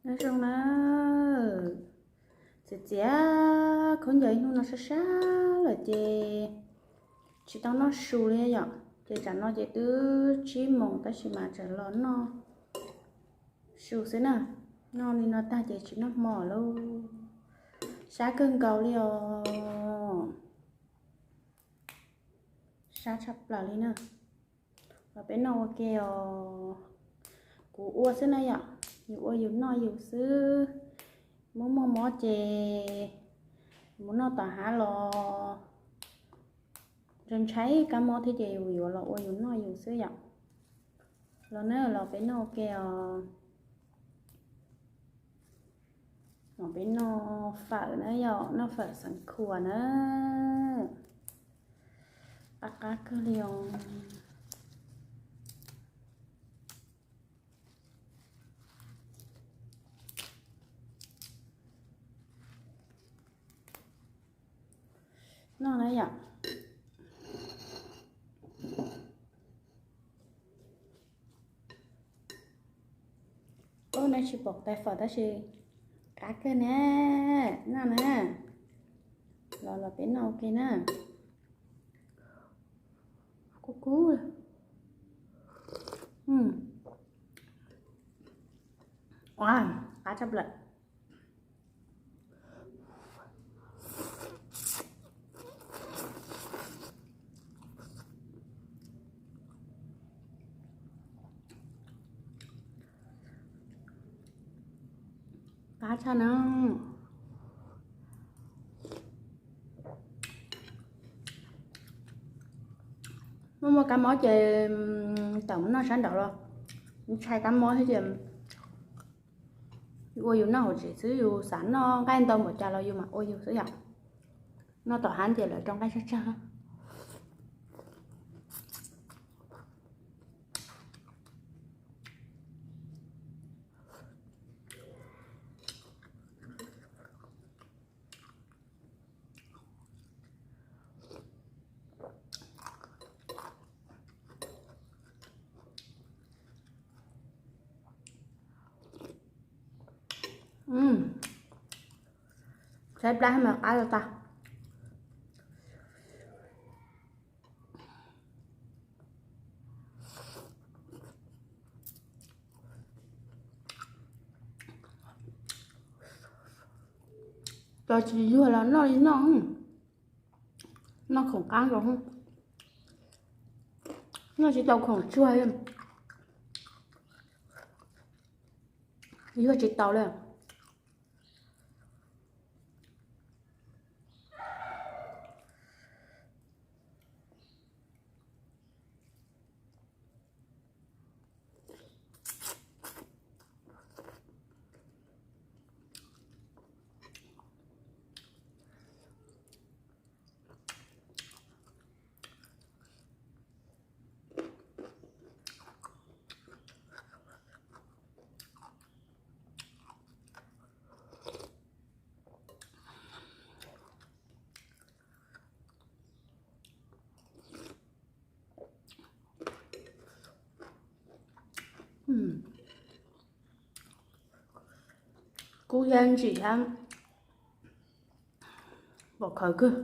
Nyob zoo na, txiav txiav khaub ncaws ib hnub no sab sab lawm ces tsis tau noj su li yom. Ces tsam no ces twb tsib moos tab sis mas tseem los noj su xwb na. Noj li no tag ces tsis noj hmo lauj. Sab kawg nkaus li os. Sab tshaj plaws li na. Los peb noj ua ke os. Kuv ua xwb na yom, yus ua yus noj yus xwb. Muaj muaj mob ces mus noj tom hav los ntshai ntshai kab mob thiab ces yus yuav los ua yus noj yus xwb yom. Los na, los peb noj ua ke os. Los peb noj fawm na yom, noj fawm xeev khuam na. Qab qab kawg li os. Noj na yom. Ub, neb tsis pom tais fawm tab sis qab kawg na. Noj na. Los los peb noj ua ke na. Kub kub. Ua, qab tshaj plaws. Qab tshaj na. Muaj muaj kab mob ces tawm mus noj sab nraud los ntshai kab mob thiab ces yus ua yus noj hauv tsev xwb, yus xav noj nqaij ntau npaum cas los yus mam ua yus xwb yom. Noj tom hav ces lawv rau nqaij tsawg tsawg. Saib plab mas qab tag. Cov tsis yuag los noj li noj, noj khoom qab nkaus, noj tsis tau khoom tsuag li, yuag tsis tau li. Kub thiab ntsim thiab, pom khawv kawg.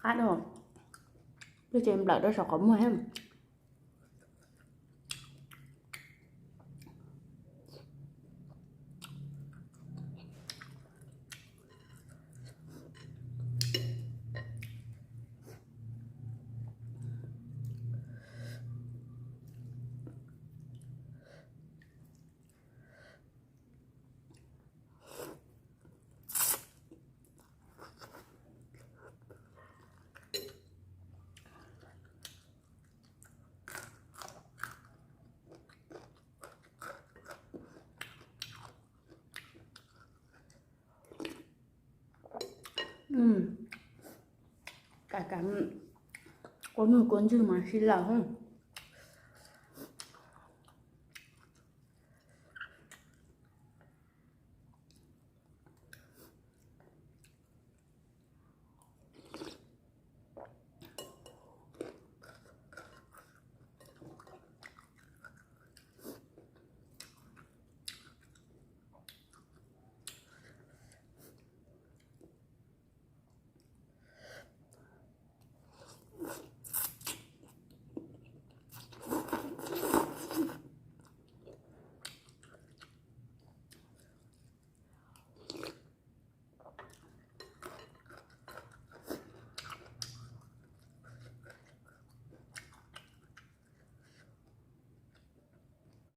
Qab dhau. Twb tsis nplawm rau saum qhov muag thiab. Kam kam, kua mug kua ntswg mas sib laws.